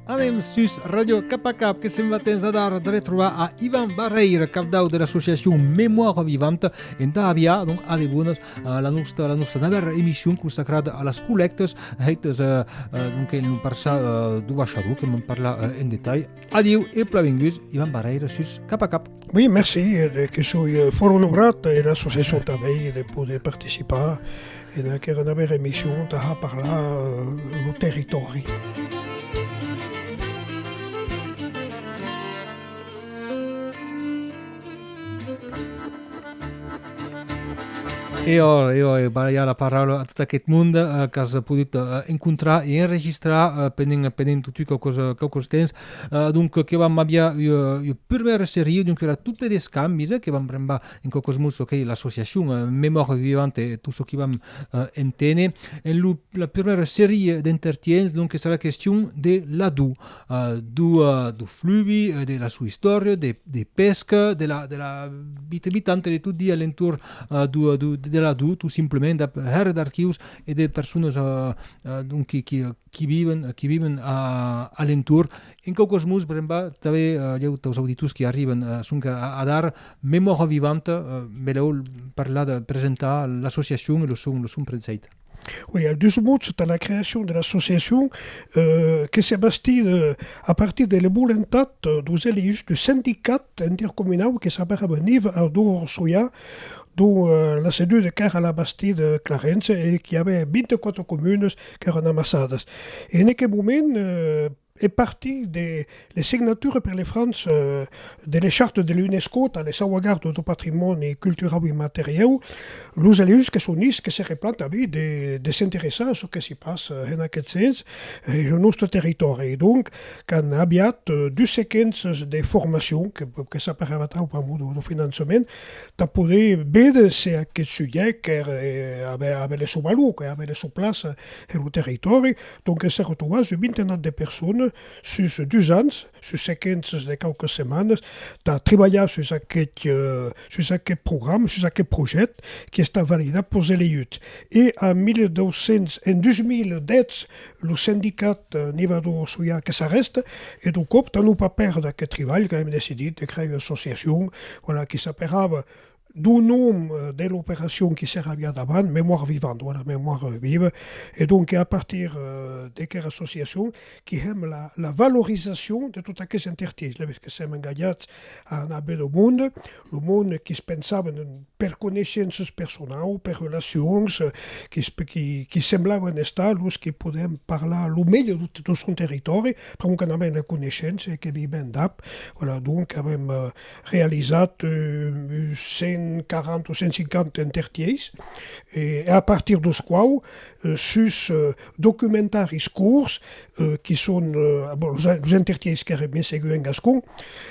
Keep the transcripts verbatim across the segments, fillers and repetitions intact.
Anem sus Ràdio Cap a Cap, que se'n va temps adara de retrobar a Ivan Barreira, capdau de l'associacion Mémoire Vivante, entà aviar, donc, a de bonas, eh, la nosta, la nosta navèra emission consacrada a las collèctas hèitas, eh, eh, donc, en lo parçan, eh, deu Baishador, que vam parlar, eh, en detalh. Adiu e plan venguts, Ivan Barreira, sus Cap a Cap. Oui, merci, eh, de, que soi, eh, fòrt onorat, e l'associacion tanben, de poder participar en aquera navèra emission, tà har parlar, eh, lo territòri. E ò, e ò, e balhar la paraula a tot aqueth monde, eh, qu'as podut, eh, encontrar e enregistrar, eh, pendent, pendent totun quauques, eh, quauques temps. Eh, donc, que vam aviar ua, ua prumèra seria, donc, èra tot ple d'escambis, eh, que vam brembar en quauques mots çò qu'ei l'associacion, eh, Mémoire Vivante, e tot çò qui vam, eh, enténer. En lo, la prumèra seria d'entertiens, donc, que serà question de l'Ador, eh, deu, eh, deu fluvi, eh, de la sua istòria, de, de pesca, de la, de la vita vitanta de tot dia a l'entorn, eh, deu, deu, de l'Ador, tot simplament, dab hèra d'archius e de personas, eh, eh, donc, qui, qui, qui viven, qui viven a, a l'entorn. En quauques mots, brembar tanben, eh, lhèu taus auditors qui arriban, eh, sonque a, adara, Mémoire Vivante, eh, belèu parlar de presentar l'associacion e lo son, lo son prètzhèit. Oui, en dus mots, tà la creacion de l'associacion, eh, que s'ei bastida a partir de la volontat, eh, deus eleits deu sindicat intercomunau que s'aperava Niva Ador Orsolhà, dont, eh, la seduda qu'èra a la Bastida Clarence e qu'i avè vint-e-quate comunas qu'èran amassadas. E en aqueth moment, eh, a partir de la signatura per la França, eh, de la charta de l'UNESCO, tà la sauvagarda deu patrimòni culturau immateriau, los eleits que son ichs que se replan tanben de, de s'interessar a çò que s'i passa en aqueth sens, eh, en nòste territòri. E donc, qu'an aviat, eh, dus sequences de formacion, que, que s'aperava atau pr'amor deu, deu finançament, tà poder véder se aqueth subjècte qu'èra, eh, avè, avè la sua valor, qu'avè la sua plaça en lo territòri. Donc, se retrobava un vintenat de personas sus dus ans, sus sequences de quauques setmanas, tà tribalhar sus aqueth, eh, sus aqueth programa, sus aqueth projècte qui està validat peus eleits. E en mil dos cents, en dus mil dètz, lo sindicat, eh, Niva Ador Orsolhà que s'arrèsta, e deu còp, tà non pas pèrdre aqueth tribalh, qu'avem decidit de crear ua associacion, voilà, qui s'aperava deu nom, eh, de l'operacion qui s'èra aviada avant, Mémoire Vivante, voilà, Mémoire Vive. E donc, a partir, eh, d'aquera associacion, qui hèm la, la valorizacion de tot aqueth entertiens, lavetz que sèm engatjats a anar véder lo monde, lo monde qui's pensavan per coneishenças personaus, per relacions, eh, qui's, qui, qui semblavan estar los qui podèn parlar lo melhor de, de son territòri, pr'amor qu'anàvem la coneishença e que vivèm dab. Voilà, donc, avem, eh, realizat, eh, cent quaranta o cent cinquanta entertiens, e, e a partir deus quaus, eh, sus, eh, documentaris corts, eh, qui son, eh, bon, los, los entertiens qu'èran bien segur en gascon,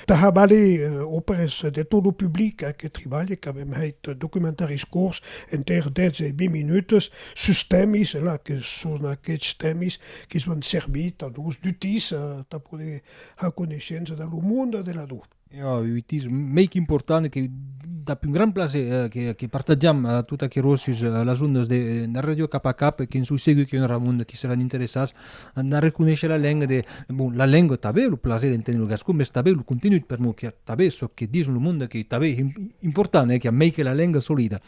tà har valer, eh, auprès de tot lo public aqueth tribalh, qu'avem hèit documentaris corts enter dètz e vint minutas sus tèmis, là, que son aqueths tèmis qui's van servir tà nos d'utís, eh, tà poder har coneishença dab lo monde de l'Ador. E, eh, utís mei qu'important, que dab un gran plaser, eh, que, que partatjam, eh, tot aquerò sus, eh, las ondas de, de Ràdio Cap a Cap, e que'n soi segur que i aurà monde qui seràn interessats a reconéisher la lenga de, bon, la lenga tanben, lo plaser d'enténer lo gascon, mès tanben lo contenut, pr'amor que tanben çò que dison lo monde, que tanben ei im-, important, eh, qu'i a mei que la lenga solida.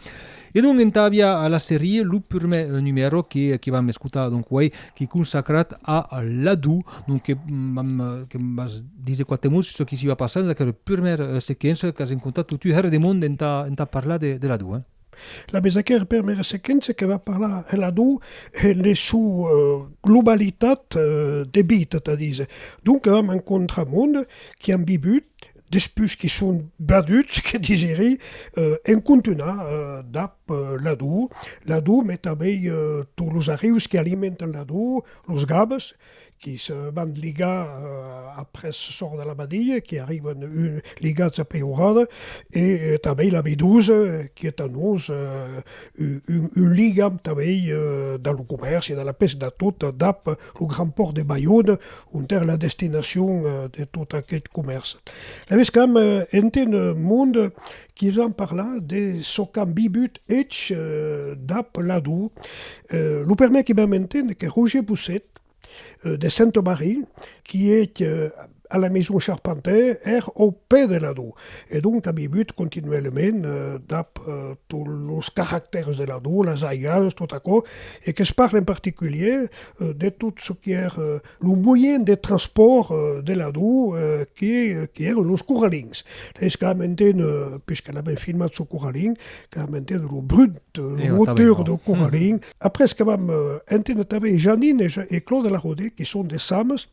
E donc, entà aviar la seria, lo prumèr, eh, numèro que, que vam escotar, donc, uei, qu'ei consacrat a, a l'Ador, donc, que, mm, vam, eh, que vas díser quate mots sus çò qui s'i va passar dens aquera prumèra, eh, sequença, qu'as encontrat totun hèra de monde entà, entà parlar de, de l'Ador, eh. Lavetz, aquera prumèra sequença que va parlar de l'Ador en la sua, eh, globalitat, eh, de vita, tà díser. Donc, vam encontrar monde qui an vivut, despús qui son vaduts, que diserí, eh, en contunhar, eh, dab, eh, l'Ador, l'Ador, mès tanben, eh, tots los arrius qui alimentan l'Ador, los gabes, qui se van ligar, eh, après sòrt de la badia, qui arriban un, ligats a Peirada, e, eh, tanben la Vidosa, eh, qui ei tà nos, eh, un, un, un ligam tanben, eh, dab lo comèrci, dab la pesca, dab tot, dab lo gran pòrt de Baiona, ont èra la destinacion, eh, de tot aqueth comèrci. Lavetz, qu'am, eh, enténer monde qui's van parlar de çò qu'an vivut eths, eh, dab l'Ador. Eh, lo prumèr qui vam enténer, qu'ei Roger Bousset, eh, de Sainte-Marie, qui es, eh, a la maison Charpentier, es au pè de l'Ador. E donc a vivut continuellement, eh, dab, eh, tots los caractèrs de l'Ador, las aigas, tot aquò, e que's parla en particulièr, eh, de tot çò qui es, eh, lo moyen de transpòrt, eh, de l'Ador, eh, qui, qui èran los coralins. Es qu'ac vam entendre, eh, puisque l'avem filmat sul coralin, qu'ac vam entendre lo brut, eh, lo motor deu coralin. Après, que vam, eh, entendre tanben Janine e Ja-, e Claude Laraudet, qui son de Sames,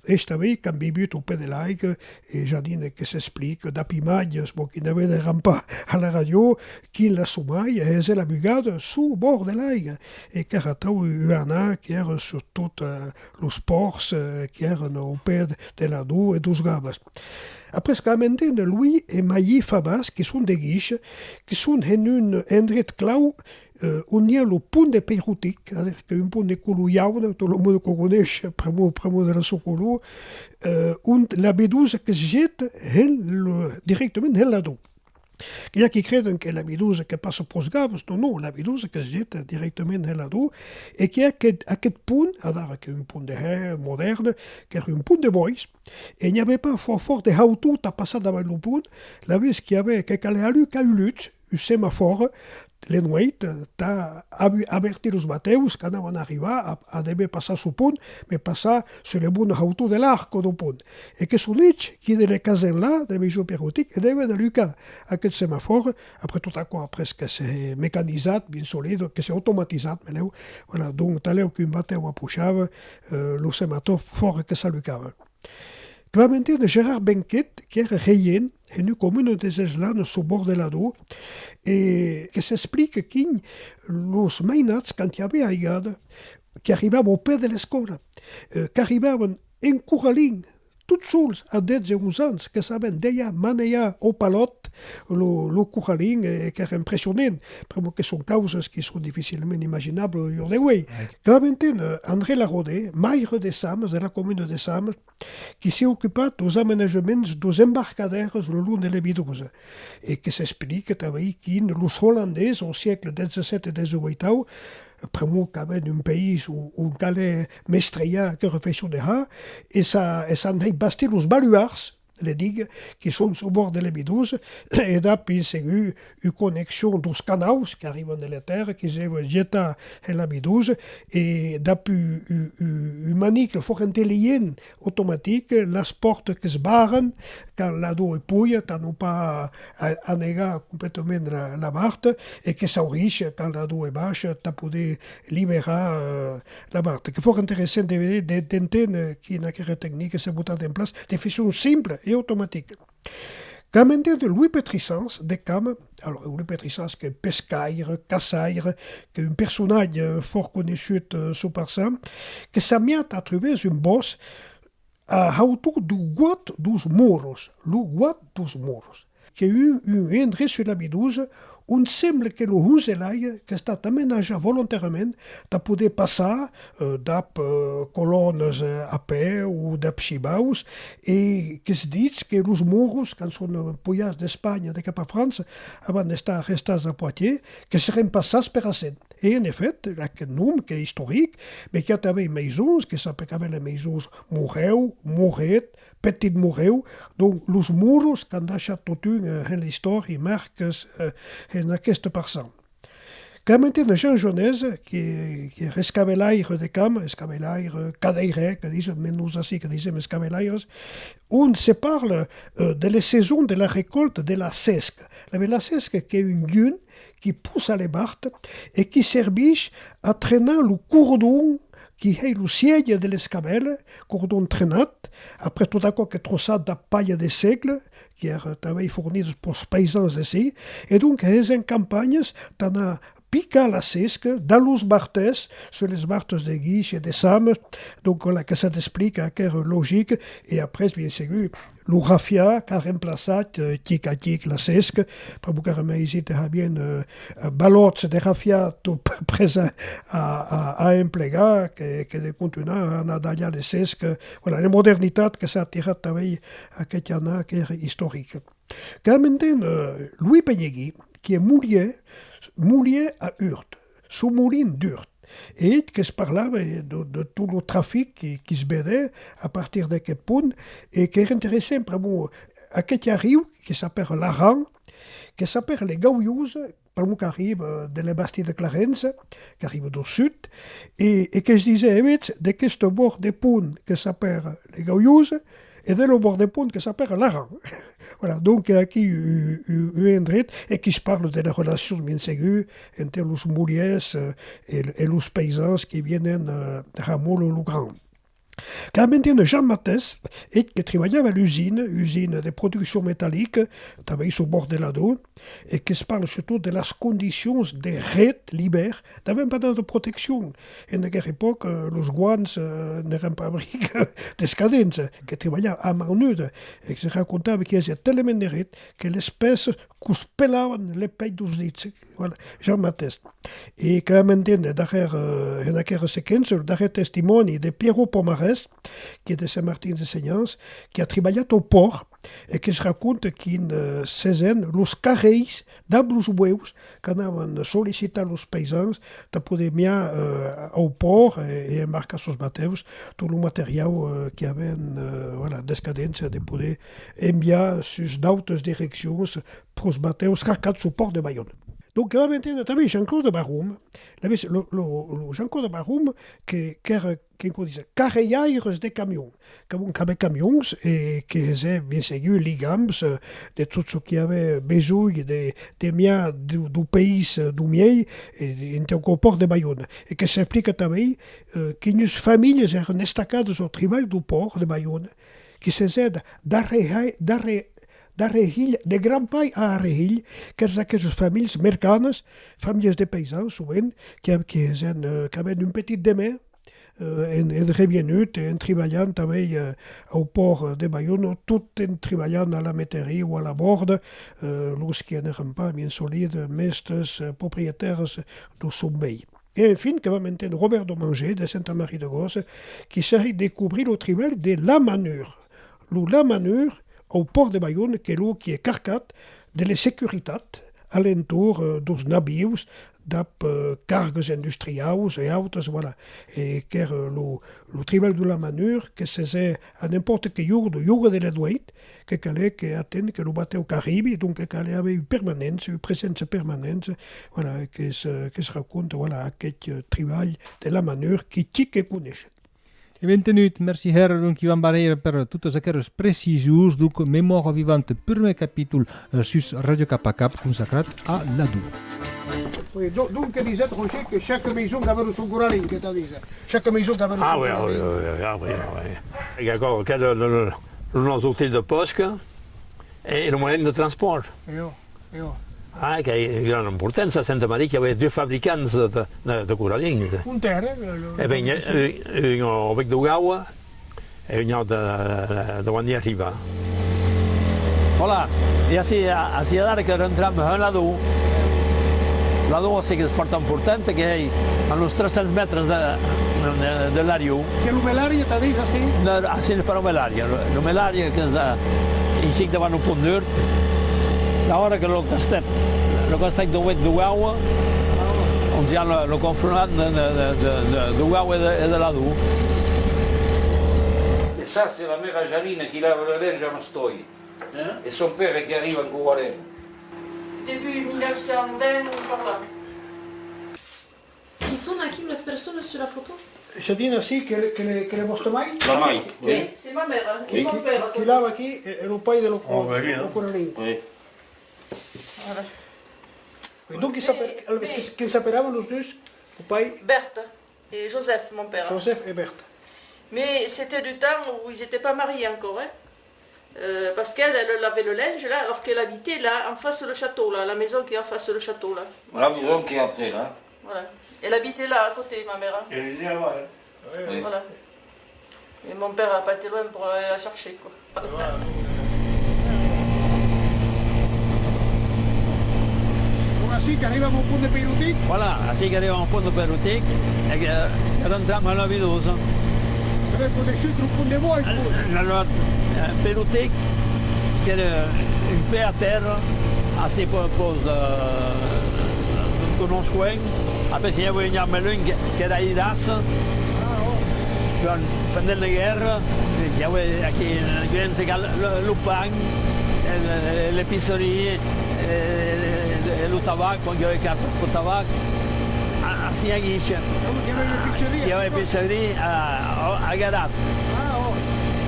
es tanben qu'an vivut au pè de l'aiga, e Janine que s'explica dab imatges, bon, qui ne vederan pas a la ràdio, qui la sua mair hesèt la bugada suu bòrd de l'aiga, e qu'èra atau ua anar qui èra sus tot, eh, los pòrts, eh, qui èran au pè de l'Ador e deus Gavas. Après, qu'am entendre Louis e Mailly Fabas, qui son de Guiche, qui son en un endret clau, eh, on i a lo pont de Peirotic, a dire qu'es un pont de color jaune, tot lo monde que'u coneish, pr'amor, pr'amor de la sua color, eh, ont la Bidosa que's geta en lo, directament en l'Ador. Que i a qui creden que la Bidosa que passa peus Gavas, non, non, la Bidosa que's geta directament en l'Ador, e que aqueth, aqueth pont, adara qu'es un pont de hèr modèrne, qu'èra un pont de bòis, e n'i avè pas fòrt, fòrt de hautor tà passar davant lo pont, lavetz qu'i avè que calè alucar un lutz, un semafòre, le nueit, tà avi-, avertir los batèus qu'anavan arribar a, a dever passar suu pont, mes passar sus le bona hautor de l'arc deu pont. E que son eths, qui de le casen là, de la maison Peirotic, e devèn alucar aqueth semafòre, après tot aquò, après que s'es mecanizat, bien solide, que s'es automatizat, melhèu, voilà, donc, talèu qu'un batèu aprochava, eh, lo semafòre que s'alucava. Que vam entendre Gérard Benquet, qui èra regent en ua comuna de Seslana, suu bòrd de l'Ador, e que s'explica quin los mainats, quand i avè aigada, qui arribavan au pè de l'escòla, eh, qu'arribavan en coralin, tot sols, a dètz e onze ans, que sabèn dejà manejar au palòt lo, lo coralin, e qu'èra impressionant, pr'amor que son causas qui son dificilament imaginables au jorn de uei. Que vam entendre André Laraudet, maire de Sames, de la comuna de Sames, qui s'es ocupat deus amenajaments deus embarcadèrs lo long de la Bidosa, e que s'explica tanben quin los Hollandés, au siècle dètz-e-sèt e dètz-e-ueit, pr'amor qu'avèn un país on, on calè mestrejar aquera faiçon de har, e s'a-, e s'an hèit bastir los baluards, le digue, qui son suu bòrd de la Bidosa, e dab, bien segur, ua connexion deus canaus qu'arriban de la tèrra, qui se van getar en la Bidosa, e dab un, un, un, un manicle fòrt intelligent, automatic, las pòrtas que's barran quand l'Ador es puja, tà non pas a-, anegar completament la, la barta, e que s'aurish quand l'Ador es baisha, tà poder liberar, eh, la barta. Que fòra interessant de veder, de, d'entendre quin aquera tecnica s'es botada en plaça, de faiçon simpla e automatica. Qu'am entendre Louis Pétrissans de Cama, alors, Louis Pétrissans qu'es pescaire, caçaire, qu'es un personatge fòrt coneishut, eh, suu Parçan, que s'amiat a truvèr un bòsc a hautor deu Guat deus Moros, lo Guat deus Moros, qu'es un, un endret sus la Bidosa on sembla que lo hons de l'aiga qu'es estat amenajat volontàriament tà poder passar, eh, dab, eh, colònas, eh, a pè o dab shivaus, e que's ditz que los Moros, quand son, eh, pujats d'Espanha de cap a França, avant d'estar arrestats a Poitiers, que serén passats per acèn. E en efèt, aqueth nom qu'es istoric, mes qu'i a tanben maisons, que s'apelavan las maisons Morèu, Moret, Petit Morèu, donc los Moros qu'an daishat totun, eh, en l'istòria, marcas, eh, en aqueste Parçan. Qu'am entendre Jean Jonès, qui, qui èra escavelaire de Cama, escavelaire, cadeirèr, que disen, mes nos ací que disem escavelaires, on se parla, eh, de la saison de la recòlta de la sesca. La, la sesca qu'es un gun qui possa le bart e qui servís a trenar lo cordon qui hèi lo siège de l'escavèla, cordon trenat, après tot aquò qu'es troçat dab palha de segle, qui èra tanben fornida peus paisans d'ací, e donc hesèn campanhas tà anar picar la sesca dab los bartèrs, sus les bartas de Guiche e de Sames, donc voilà que s'explica aquera logica, e après, bien segur, lo rafià qu'a remplaçat, eh, chic a chic la sesca, pr'amor qu'èra mai aisit de har bien, eh, eh, balòts de rafià tot prèst a, a, a, a emplegar que, que de contunhar a anar dalhar de sesca. Voilà, la modernitat que s'a tirat tanben aqueth anar qu'èra istoric. Qu'am entendre, eh, Louis Penhegui, qui es molièr, molièr a Urt, suu molin d'Urt, E eth que's parlava de, de tot lo trafic qui, qui's vedè a partir d'aqueth pont, e qu'èra interessant, pr'amor aqueth arriu que s'apèra l'Aran, que s'apèra le Gaulhose, pr'amor qu'arriba de le Bastida Clarença, qu'arriba deu sud, e, e que's disè, e vetz, d'aqueste bòrd de pont que s'apèra le Gaulhose, e de lo bòrd de pont que s'apèra l'Aran. Voilà, donc aquí un, un, un endret, e qui's parla de las relacions, bien segur, entre los Molièrs, eh, e, e los païsans qui vienen, eh, har mòler lo gran. Qu'avem entendre Jean Mathès, eth que tribalhava a l'usina, usina de produccion metallica, tanben suu bòrd de l'Ador, e que's parla surtot de las condicions de hred l'ivèrn, n'avèm pas nada de proteccion. En aquera epòca, eh, los guants, eh, n'èran pas bric d'escadents, que tribalhavan a man nuda, e que se racontava que hasiá talament de hred que les pès que'us pelavan le pèl deus dits. Voilà, Jean Mathès. E qu'avem entendre darrèr, eh, en aquera sequéncia, lo darrèr testimòni de Pierrot Pomarès, qui es de Saint-Martin-de-Seignanx, qui a tribalhat au pòrt, e que's raconta quin, eh, se hesèn los carrèis dab los bueus qu'anavan sollicitar los païsans tà poder miar, eh, au pòrt e, e embarcar sus batèus tot lo materiau, eh, qui avèn, eh, voilà, d'escadéncia de poder enviar sus d'autas direccions pros batèus carcats suu pòrt de Baiona. Donc, vam entendre tanben Jean-Claude Barum, lo, lo, lo Jean-Claude Barum que, qu'èra, que, com dise, carrejaires de camions. Qu'avè, qu'avè camions e que hesè, bien segur, ligams, eh, de tot çò qui avè besonh de, de miar deu, deu país, eh, deu miei, e, entau pòrt de Baiona. E que s'explica tanben, eh, quinas familhas èran estacadas au tribalh deu pòrt de Baiona, qui se hesè d'arrehai-, d'arre-, d'arrehilh, de grand-pair a arrehilh, qu'èran aqueras familhas mercanas, familhas de païsans, sovent, qui, qui hesèn, eh, qu'avèn un petit demeure, eh, en, en revienut, en tribalhant tanben, eh, au pòrt de Baiona, tot en tribalhant a la meteria o a la bòrda, eh, los qui n'èran pas, bien solide, mèstes, eh, proprietaires deu son ben. E enfin, que vam entendre Robert Domanger, de Senta Maria de Gòssa, qui sèi de cobrir lo tribalh de l'amanur. Lo lamanur, au pòrt de Baiona, qu'es lo qui es carcat de la securitat a l'entorn, eh, deus navius, dab, eh, cargas industriaus e autas, voilà. E qu'èra lo, lo tribalh deu lamanur, que se hesè a n'impòrta que ora, ora de la nueit, que calè que atendre que lo batèu qu'arribi, donc que calè aver ua permanença, ua preséncia permanenta, voilà, que's, que's raconta, voilà, aqueth, eh, tribalh de lamanur qui, qui que coneishen. E ben tenut, merci hèra, donc, Ivan Barreira per totas aqueras precisions, donc, Memòria vivanta, prumèr capítol, eh, sus Ràdio Cap a Cap, consacrat a l'Ador. Oui, do-, donc, disètz, Roger, que chaque maison qu'avè lo son coralin, que t'as dit. Chaque maison qu'avè lo son coralin. Ah oui, ah oui, oui, oui, ah oui, ah oui. E aquò, qu'èra lo, lo, lo nòste outil de pesca e lo moyen de transpòrt. E ò, e ò. Ah, qu'ei de gran importància, a Senta Maria, qu'i avè dus fabricants de, de, de coralins. Ont èra, lo, lo, lo... E ben, un, un au Bec deu Gaua, e un aute de, de Guandia Riba. Voilà, e ací, a-, ací adara que rentram en l'Ador. L'Ador, ací qu'es fòrt important, qu'ei a uns tres cents mètres de, de, de l'Ariu. Qu'ei lo Melari, t'as dit, ací? Non, ací n'es pas lo Melari. Lo, lo Melari, qu'es, eh, un chic davant lo Pont d'Urt. L'ora que lo castèth, lo castèth deu Bec deu Gaua, ont i a lo, lo confrontant de, de, de, de, deu Gaua e de, e de l'Ador. Et ça, c'est la mère à Janine qui lave le linge à Mastoi. Hein? Et son père qui arrive en Couralin. Début mille neuf cent vingt, par là. Qui sont aquí les personnes sur la photo? Janine, ací, qu'ei, qu'ei, qu'ei vòsta mair? La mair, oui. Oui, c'est ma mère, hein, et mon père. Qui, qui lava aquí, e, e lo pair de lo, lo coralin. Oui. Voilà. Et donc, qui s'apèra, qui, qui s'apèravan los dus, lo pair? Berthe et Joseph, mon père. Joseph et Berthe. Mais c'était du temps où ils étaient pas mariés encore, hein. Euh, parce qu'elle, elle lavait le linge là, alors qu'elle habitait là, en face le château là, la maison qui est en face le château là. La maison qui est après là. Voilà. Elle habitait là à côté, ma mère, hein. Elle est née là-bas, hein. Oui. Voilà. Et mon père a pas été loin pour aller la chercher, quoi. Bon, ací qu'arribam au pont de Peirotic. Voilà, ací qu'arribam au pont de Peirotic, e que, que rentram a la Vidosa. Avèm coneishut lo pont de Bois, vos? Lo, lo, eh, Peirotic, qu'èra un pè a tèrra, ací per, per, eh, per nòstre coin. Après, i avè un jaume luènh que, qu'èra airàs. Pendent la guèrra, i avè aquí, en Guiana, se cal lo, lo pan, l'epiceria, e lo tabac, quand i avè cap lo tabac, a, ací a Guicha. Donc, il y avait une épicerie à Guicha. I avè epiceria a, a Garat. Ah, ò.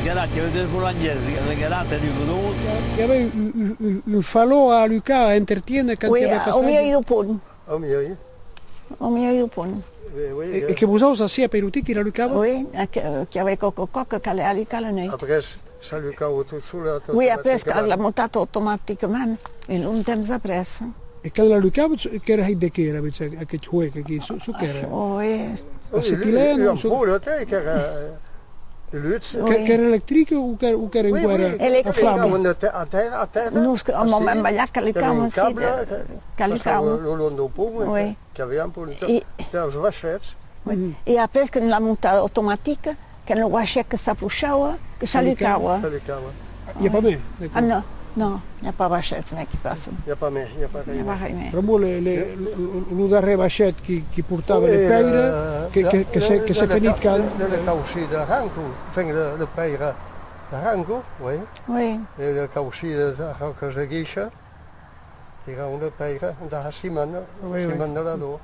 Garat, i avè dos bolangièrs, de Garat e du Godon. I avè un, un, un, un falò a alucar, a entretiéner quand i avè passatge. Oui, au miei dau pont. Au miei. Au miei dau pont. E, e que vosauts ací a Peirotic i l'alucava? Oui, e que, que i avè quauque còp que calè alucar la nueit. Après, s'alucava tot solet. Oui, après, quand l'a montat automaticament, e longtemps après. E quand l'alucavatz, qu'èra hèit de qué, èra, aqueth huec aquí? Çò, çò qu'èra? Oui. Acetilèn o çò? Ua ampola, tè, qu'èra de lutz. Qu'èra electric o qu'èra enqüèra a flama? Electric. A tèrra, a tèrra. Nos, a un moment balhat, calucava, calucava. Lo long dau pont, oui. Qu'i avè un pont, tèrra, vaishèths. Oui. E après, qu'amb la montada automatica, quand lo vaishèth que s'aprochava, que s'alucava. S'alucava. I a pas mei? Ah non, non, n'i a pas vaishèths mei qui passan. I a pas mei, i a pas res mei. Pr'amor le, le, lo, lo darrèr vaishèth qui, qui portava le pèira, que, que, que se, que se fenit quand? Le, le caucin d'Aranco, enfin, le, le pèira d'Aranco, oui. Oui. E le caucin de, de Ròcas de Guicha. Tira una pèira, entà la setmana, setmana de la dor.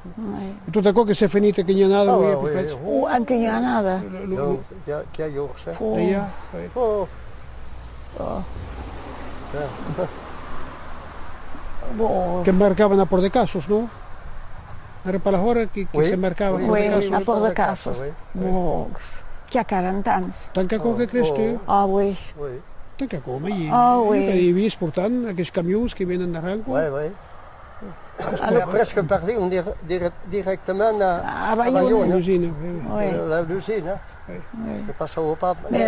E tot aquò que se fenit aquela annada, oui, a peu près? O aquela annada. Donc, qu'i a, qu'i a jorns, eh? Dejà, oui. Qu'embarcavan a Pòrt de Casos, non? Èra pas la hòra que, que s'embarcava a Pòrt de Casos? Oui, a Pòrt de Casos. Bon, qu'i a quaranta ans. Tant qu'aquò que crees tu? Ah, oui. Tant qu'aquò, mès i, i, i vist portant aqueths camions que venen d'Aranco. Oui, oui. Presque partim dir-, dir-, dirèctament a, a Baiona. A l'usina, oui, oui. La, l'usina. Oui. Que passava pas. Mès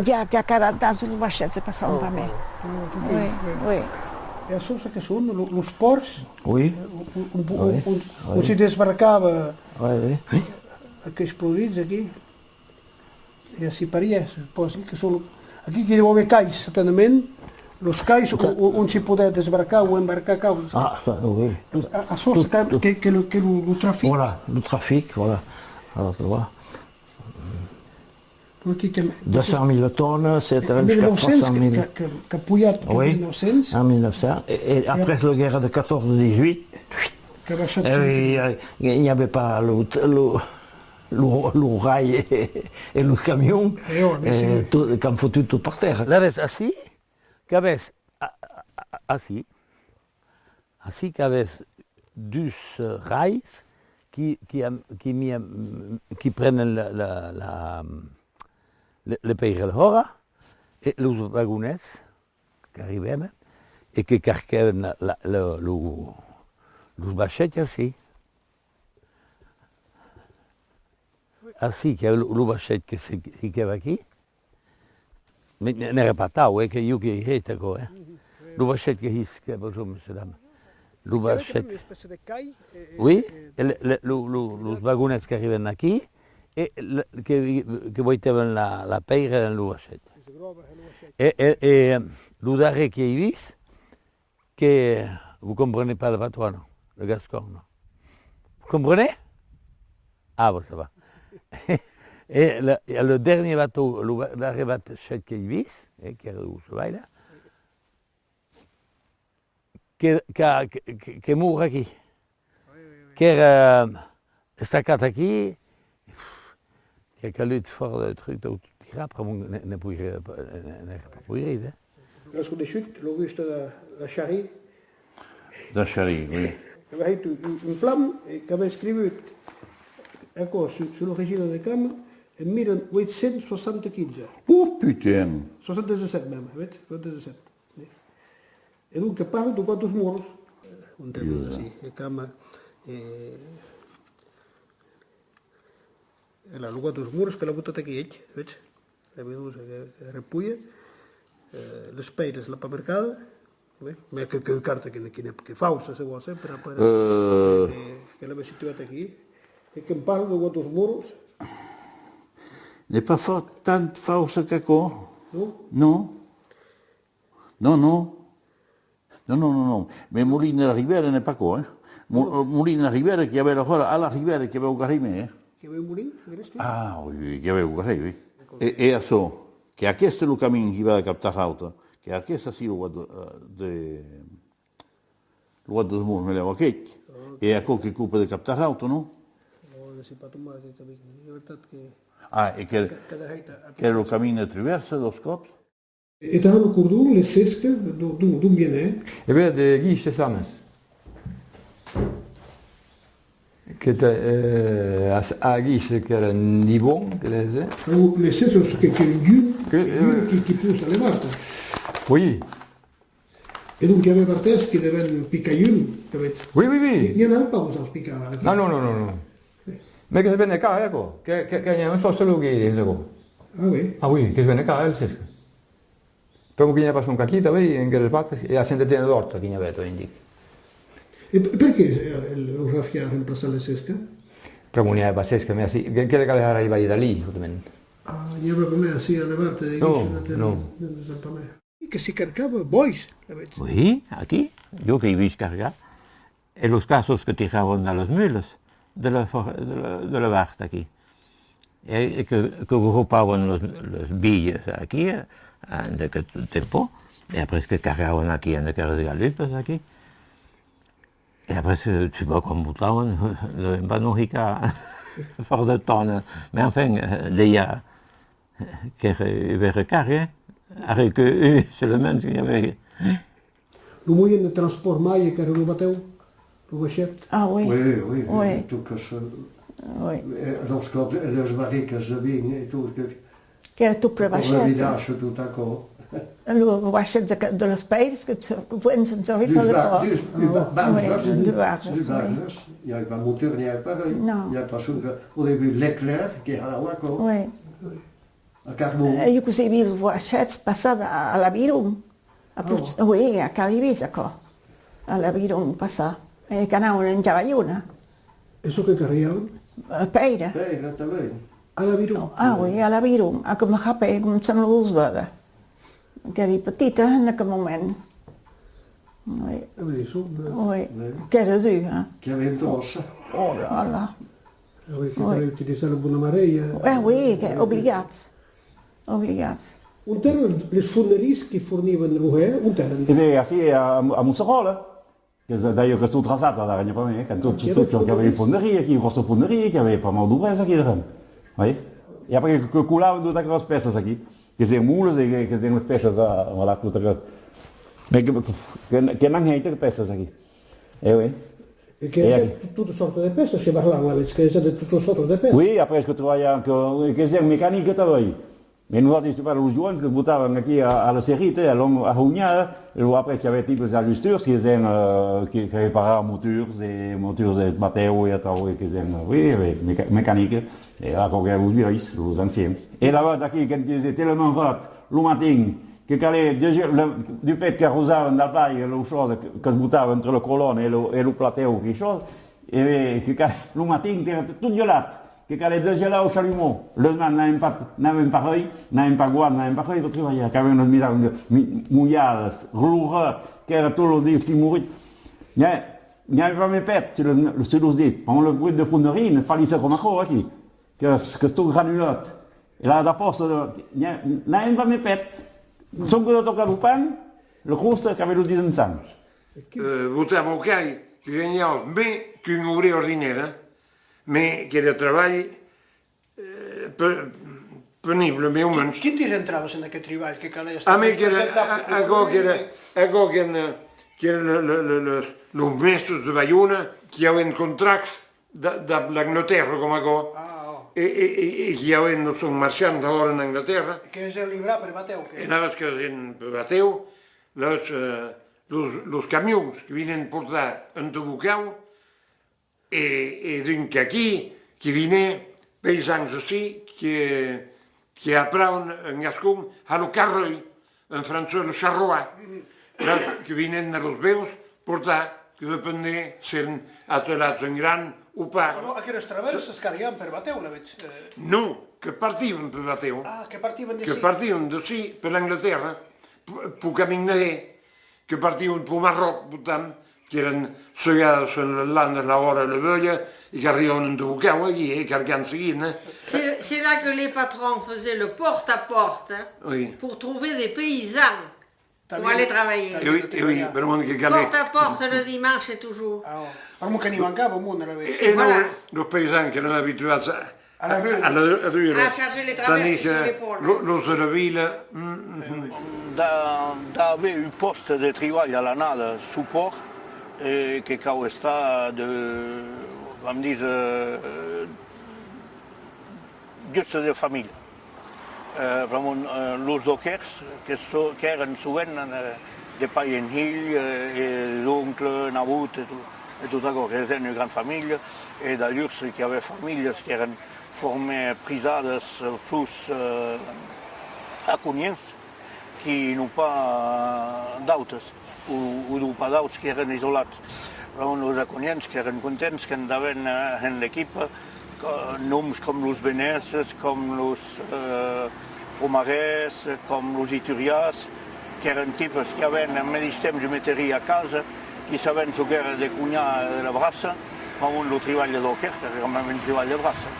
i a, i a quaranta ans, los vaishèths se passavan pas mei. Oui, oui. E açò, çò que son lo, los pòrts, oui, on, on, on, on, on se desbarcava aqueths produits aquí. E ací parièr, supòsi que son, aquí que deu aver cais, certainament, los cais on, on, on se podè desbarcar o embarcar causas. Ah, ça, oui. Tot, a, açò, tot, que, que lo, que lo, lo trafic. Voilà, lo trafic, voilà. Alors, tu vois. Donc, aquí que, dos cents mille tonnes, c'est jusqu'à trois cents mille. En mil nòu cents, que, que, qu'a pujat, en mil nòu cents. En mil nòu cents, e, e après la guèrra de catorze dix-huit, que va sortir, eh, i, i, i avè pas lo, lo, lo, lo rai e, e los camions, eh, tot, qu'an fotut tot per tèrra. Lavetz ací, qu'avètz a, a, a, ací, ací qu'avètz dus, eh, rais qui, qui am-, qui mi-, qui prenen la, la, la, le, le pèira dehòra e los vagonets qu'arribèvan e que carquèvan la, la, lo, lo, los vaishèths ací. Ací, qu'i a lo, lo vaishèth que se, se quèva aquí. Mès n-, n'èra pas tau, eh, que jo que i hèt aquò, eh. Lo vaishèth que his, que, bonjour, monsieur, dame. Lo vaishèth. Oui, e le, le, lo, lo, los vagonets qu'arribèvan aquí, e le, que, que voitèvan la, la pèira dens lo vaishèth. E, e, e lo darrèr que i vist, que vous comprenez pas le patois, non? Le gascon, non? Vous comprenez? Ah, bon, ça va. E le, e le dernier bateau, lo ba-, darrèr vaishèth qu'èi vist, eh, qu'èra lo Chevaile, que, que, que, que mor aquí. Qu'èra estacat aquí, qu'a calut fòrt de trucs dab tirar, pr'amor ne, ne poiriá pas, ne, n'èra pas poirit, eh. L'as coneishut, l'Auguste de, de Charry? De Charry, oui. Qu'avè hèit un, un, un plan e qu'avè escrivut aquò sus, sus lo regina de Cama en mil uèit cents soixante-quinze. Oh, putain! Soixante-dix-sept mème, vetz? Soixante-dix-sept. E donc, que parla de Guat dos Moros. Eh, un temps, sí, e Cama, eh, e la, lo Guat dos Moros que l'a botat aquí, eth, vetz? La medusa que, que repuja, eh, les pèiras l'a pas mercada, eh, mès que, que carta que, que, que faussa, se vòs, eh, per, per, eh, que, que l'avè situat aquí, e que'n parla de Guat dos Moros. N'ei pas fa-, tant faussa qu'aquò. Non? Non. Non, non. Non, non, non, non. Mès Molin de la Rivière n'ei pas aquò, eh. Mo-, molin a Ribèra, qu'i avè la hòra a la Ribèra, qu'i avè un carrèr, eh? Qu'i avè un molin, diguères tu? Ah, oui, oui, qu'i avè un carrèr, oui. E, e açò, que aqueste lo camin qui va de Cap Tarrauta, que aqueste ací lo va de, eh, de, lo va de Mons, me lèu aqueth, e aquò que copa de Cap Tarrauta, non? Oh, ne soi pas tombat, aqueth camin. Es vertat que... Ah, e que, que, que de hèit, que lo camin de Truvèrsa, dos còps? E tà lo cordon, le sesca, d'o-, d'on, d'on vienè? E ben, de Guiche Samas. Que te, eh, a, a Guiche, qu'èra Nibon, que les, eh? Lo, le sesca, que, que gun, que, que gun eh, qui, qui possa a Levarta. Oui. E donc, i avè Bartès qui devèn picar un, sabetz? Oui, oui, oui. N'i, n'i anava pas, vos, picar aquí? Non, non, non, non, non. Mès que se vene car, eh, aquò. Que, que, que n'i a un sol, solo qui es aquò. Ah oui? Ah oui, que se vene car, eh, le sesca. Pr'amor que n'i a pas sonque aquí, tanben, en aqueles vaques, e a Sent-Etienne d'Òrta que n'i avè, tanben, dic. E per-, perqué, eh, lo rafià a remplaçat le sesca? Pr'amor n'i a pas sesca, mès ací, que, que le calè arribar d'Itàlia, justament. Ah, n'i a pas mès ací a Levarta, de... Non, non. Que s'i carcava bòis, lavetz? Oui, aquí, jo qu'èi vist cargar. E los cassos que tiravan dab las mulas de la for-, de la, de la Varta aquí. E, e que, que gropavan los, los bilhes aquí, eh, en aqueth temps, e après que cargavan aquí en aqueras galupas aquí. E après, eh, tu vois, quan botavan, devèn pas nos hicar fòrt de tòna. Mais enfin, eh, dejà qu'èra, eh, qu'èra cargue, eh? Ara que, eh, solament que i avè, eh? Lo moyen de transpòrt màger qu'èra lo batèu, lo vaishèth. Ah oui. Oui, oui, oui. Tot que se... Oui. Eh, los còps, les barricas de vin e tot, que... Qu'èra tot ple vaishèth. Lo vidatge, tot aquò. Lo vaishèth de, de las pèiras que se, que podèn se servir per... Duas ba-, duas, duas ba-, barjas. Oui, duas barjas, oui. Duas barjas. I avè pas motor, n'i avè pas ren. Non. I avè pas sonque, au début, l'Éclair, que halava aquò. Oui. A carbon. Eh, jo que sèi vist los vaishèths passar a, a l'Aviron. A Puig-, oui, a Calivís, aquò. A l'Aviron passar. E qu'anavan en Cavallona. E çò que carriavan? Eh, pèira. Pèira, tanben. A l'Aviron? Ah, oui, a l'Aviron. A que me rapèli, com sembla, los veda. Qu'èri petita, en aqueth moment. Oui. Oui. Qu'èra dur, eh? Qu'èra un tròç. Oh là là. Ah oui, que calè utilizar la bona marèia. Eh oui, que, obligat. Obligat. Ont èran les fonderies qui fornivan lo hè? Ont èran? E ben, ací, a, a Mossaròla, qu'es, d'ailleurs, qu'es tot traçat, ara, n'i a pas mei, eh, quand tot, tot, tot, qu'i avè fonderie aquí, gròssa fonderie, qu'i avè pas mau d'obrèrs aquí, de ren. Oui. E après que, que colavan totas aquelas pèças aquí, que sèn molas e que, que sèn las pèças, ah, voilà, totas aquelas. Mais que, que, que n'an hèit de pèças aquí. Eh oui. E que hèn tot, tota sòrta de pèças, se parlan, lavetz, que hèn de tota sòrta de pèças. Oui, après que trabalhan, que, que hèn mecanica tanben. Mès nosautres, tu parles, los joens que botavan aquí a, a la Serrita, a Long-, a Honhada, e lo après que i avè tipes ajusteurs que hèn, eh, que, que reparavan motors e motors de batèu e atau, e que hèn, oui, oui, meca-, mecanica, e aquò que los vielhs, los ancians. E lavetz aquí, quand qu'es telament hard, lo matin, que calè, de, le, du fait qu'arrosavan dab l'aiga, lo chòs que, que's botava entre la colòna e lo, e lo platèu, que chòs, e que calè, lo matin, qu'èra tot gelat, que calè desgelar au chalumeau. Las mans n'avèn pas, n'avèn pas ren, n'avèn pas guants, n'avèn pas ren per trabalhar, qu'avèn las mitas mi-, molhadas, l'orror, qu'èra tots los dits qui morit. N'i a, n'i avè pas mei pèth sus los, sus los dits, amb lo bruit de fonderie, ne falissa coma aquò aquí, que, qu'es tot granulat. E la, la fòrça de, n'i a, n'avèn pas mei pèth. Sonque de tocar lo pan, la crosta, qu'avè los dits en sang. Eh, botar mocai, que ganhavan mei qu'un obrièr ordinari, eh? Mès qu'èra trabalh, eh, pe-, penible, mès au mens. Quin, quin drin entravas en aqueth tribalh que calè estar... Ah, mès qu'èra, a-, aquò qu'èra, aquò qu'èn, qu'èra le, le, le, le, los mèstres de Baiona, qui avèn contractes da-, dab l'Anglatèrra, coma aquò. Ah, oh. E, e, e, e qui avèn lo son marchand d'alòra en Anglatèrra. E que hasián librar per batèu, que? E lavetz que hasián per batèu, los, eh, los, los camions que vinèn portar un bocau, e, e donc aquí, que vinè paisans ací, que, que apravan en gascon, a lo carreuil, en francés, le charroi. Las que vinèn a los bèus portar, que dependè s'èran atelats en gran o pas. Alòrs, aqueras travèrsas carriavan per batèu, lavetz, eh? Non, que partivan per batèu. Ah, que partivan d'ací. Que partivan d'ací, per l'Anglatèrra, p-, peu camin de hè, que partivan peu Marròc, peu tant, qu'èran segadas en las landas, la hòra e la velha, e qu'arribavan en bocau aquí, eh, cargant seguint, eh. C'est, c'est là que les patrons faisaient le porte-à-porte, hein, oui, pour trouver des paysans pour aller travailler. E oui, e oui, per monde que calè. Porte à porte le dimanche toujours. Ah, pr'amor que n'i mancava monde, alavetz. E, e voilà. Nos, los paysans qu'èran abituats a, a la rua, a la, a la rua. A charger les traverses sur l'épaule. Tandis que lo, los de la vila, mm, mm. D'a-, d'aver un pòste de tribalh a l'annada sul pòrt, e que cau estar de, vam dire, eh, just de familha. Eh, pr'amor, eh, los doquèrs que so-, qu'èran sovent, eh, de pair en hilh, eh, e d'oncle, nabot, e tot, e tot aquò, que èran una gran familha, e d'alhurs qu'i avè familhas qu'èran fòrt mei prisadas, eh, pus, eh, aconiens, qui non pas d'autes, o, o non pas d'autes qu'èran isolats. Pr'amor los aconiens qu'èran contents quand avèn, eh, en l'equipa, co-, noms com los Beneses, com los, eh, Pomarès, com los Ituriàs, qu'èran tipes qui avèn en medish temps un meterin a casa, qui sabèn çò qu'èra de conhar de la braça, pr'amor lo tribalh de doquèr, qu'èra quand même un tribalh de braça.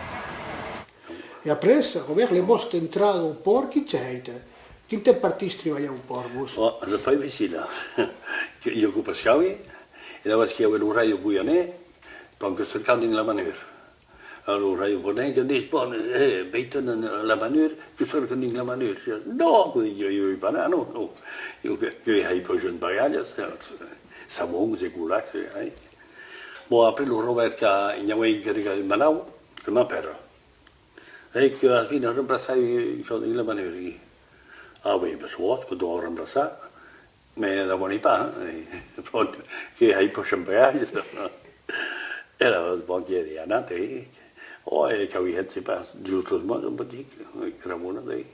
E après, Robèrt, la vòsta entrada au pòrt, quin se hèita? Quin temps partitz tribalhar au pòrt, vos? Ò, es pas dificila. Que, jo que pescavi, e alavetz qu'i avè lo raido Boyanet, bon, que cercavan dins la manur. Alora lo raido Boyanet que ditz: «Bon, eh, vei-te'n a la manur, tu cercas dins la manur.» Jo: «Non», que ditz, «jo, jo i vau pas anar, non, non. Jo que, que hèi pas jòns bagalhas, sabons e colacs, eh.» Bon, après lo Robèrt que n'i avè un que demanava, que m'apèra. E que vas venir remplaçar, eh, jo dins la manur aquí. Ah oui, ben, se vòls, que tu vas remplaçar, mès d'abòni pas, eh? Bon, que hèi pas champalhas. E la, bon, que èri anat, eh? Oh, e qu'aviá hèt, sai pas, dos o tres mòts, un petit, eh, que èra bona, eh?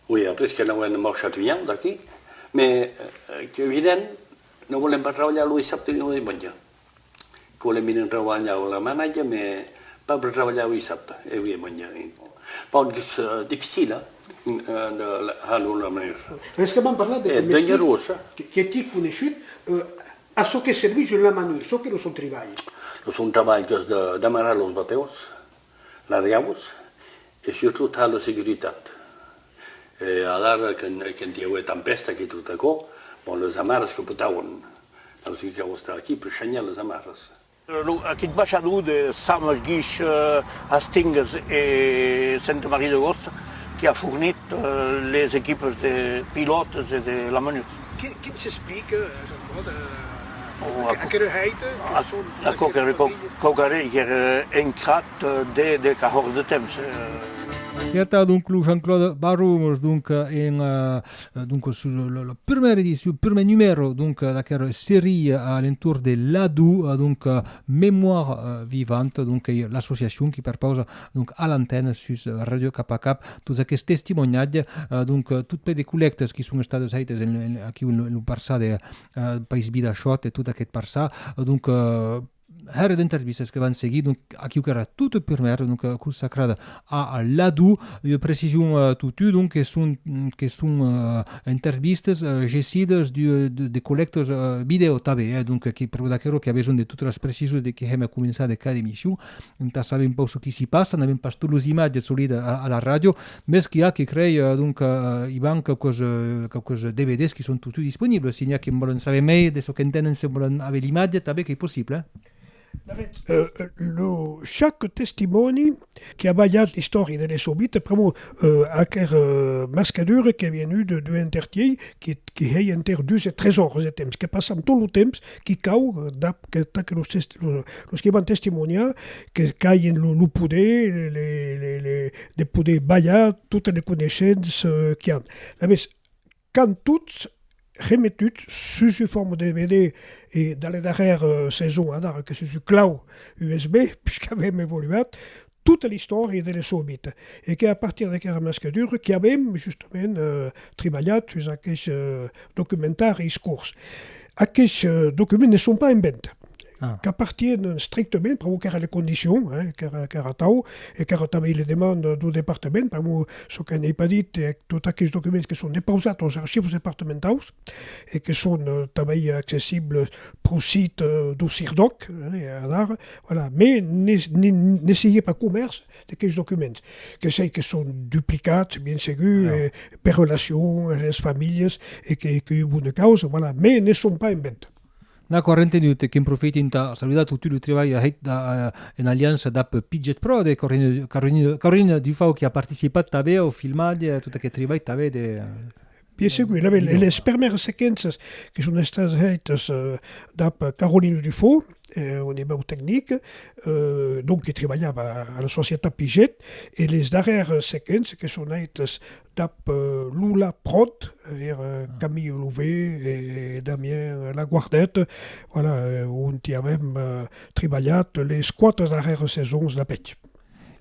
Oui, après que n'avèn mau chatunhau d'aquí, mès, eh, que vinèn, non volèn pas trabalhar lo dissabte ni lo dimenge. Que volèn venir trabalhar a la manatge, mès pas per trabalhar lo dissabte, e oui, bon, ja, eh. Bon, qu'es, eh, dificil, eh, de, de, a la manur. Es que vam parlar de, eh, dangerós, eh. Que, que t'ai coneishut, eh, a çò que servís la manur, çò qu'es lo son tribalh. Lo son tribalh qu'es de, d'amarar los batèus, las riaus, e surtot a la securitat. E adara, quand, quand i avè tempèsta, que tot aquò, bon, las amaras que petavan, donc que cau estar aquí per shanjar las amaras. Lo, aqueth baishador de Sames, Guish, eh, Hastingues e Senta Maria de Gòsta, qui a fornit, eh, les equipas de pilòtes e de la manur. Quin, quin s'explica, eh, Jean-Claude, eh, aquera hèita que son... Aquò qu'èra quauquarren qu'èra ancrat, eh, de, de quauquarren de temps, eh. E atau, donc, lo Jean-Claude Barrumos, donc, eh, en, eh, eh, donc, sus la, la, la prumèra edicion, prumèr numèro, donc, eh, d'aquera seria a l'entorn de l'A D U, eh, donc, eh, Mémoire, eh, Vivante, donc, ei l'associacion qui perpausa, donc, a l'antena sus, eh, Ràdio Cap a Cap, tots aquests testimoniatges, eh, donc, eh, tot plen de collèctas qui son estadas hèitas en, en, aquiu en, en lo parçan de, eh, País Bidachòt e tot aqueth parçan. Eh, donc, eh, hèra d'entrevistas que van seguir, donc, aquiu qu'èra tota prumèra, donc, eh, consacrada a, a l'A D U. Ua precision, eh, totun, donc, que son, que son, eh, entrevistas, eh, gessidas de, de, de collèctas, eh, vidèo tanben, eh, donc, que pr'amor d'aquerò qu'i a besonh de totas las precisions de que hèm a començar de cada emission, entà saber un pauc çò qui s'i passa, n'avèm pas tots los imatges solide a, a la ràdio, mès qu'i a, que crei, eh, donc, eh, i van quauques, eh, quauques D V Ds qui son totun disponibles. Se n'i a que vòlen saber mei de çò qu'entenen, se vòlen aver l'imatge, tanben qu'ei possible, eh. Alavetz, eh, lo, chaque testimòni qui a balhat l'istòria de les Hobbits, pr'amor, eh, aquera, eh, mascadura qui a vienut de, d'un entertier qui, qui hèi enter dus e tres oras de temps, que passam tot lo temps qui cau, eh, dab, que, tà que los test-, lo, los qui van testimoniar, que qu'agen lo, lo poder, le, le, le, le, de poder balhar totes les coneishences, eh, qui an. Alavetz, qu'an tots remetut sus ua forma de D V D e, dab la darrèra, eh, sason, adara que sus un clau U S B, puishqu'avem evoluat, tota l'istòria de les Hobbits, e que a partir d'aquera mascadura qui avem, justament, eh, tribalhat sus aqueths, eh, documentaris corts. Aqueths, eh, documents ne son pas en venta. Ah. Qu'apartièn estrictament, pr'amor qu'èra la condicion, eh, qu'èra, qu'èra atau, e qu'èra tanben la demanda dau departament, pr'amor çò que n'ai pas dit, eh, tots aqueles documents que son depausats aus archius departamentaus e que son, eh, tanben accessibles pro site, eh, dau CIRDOC, eh, adara, voilà. Mès ne, ne, ne sigue pas comèrç d'aqueles documents, que sei que son duplicats, bien segur, eh, per relacion a las familhas, e que, que bona causa, voilà, mès ne son pas en venta. D'acòrd, entenut, e que'n profiti entà saludar tot lo tribalh hèit da, eh, en aliança dab Piget Pro, de Carolina, Carolina, Carolina Dufau, qui a participat tanben au filmatge, tot aqueth tribalh tanben de, eh, bien segur, la, les permèras sequenças que son estadas hèitas, eh, dab Carolina Dufau, eh, au nivèu tecnic, eh, donc que tribalhava a la societat Piget, e les darrèras sequenças que son hèitas dab, eh, Lula Prod, eh, Camille Louvet e Damien Laguardet, voilà, eh, ont i avèm, eh, tribalhat les quate darrèras sasons dab eth.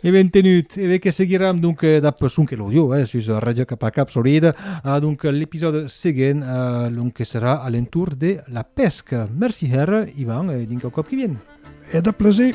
E ben, entenut, e ben que seguiram donc, eh, dab sonque l'audio, eh, sus Radio Cap a Cap Solide, a donc l'episòde seguent, eh, donc que serà a l'entorn de la pesca. Merci hèra, Ivan, e dinc au còp qui vien. E dab plaser.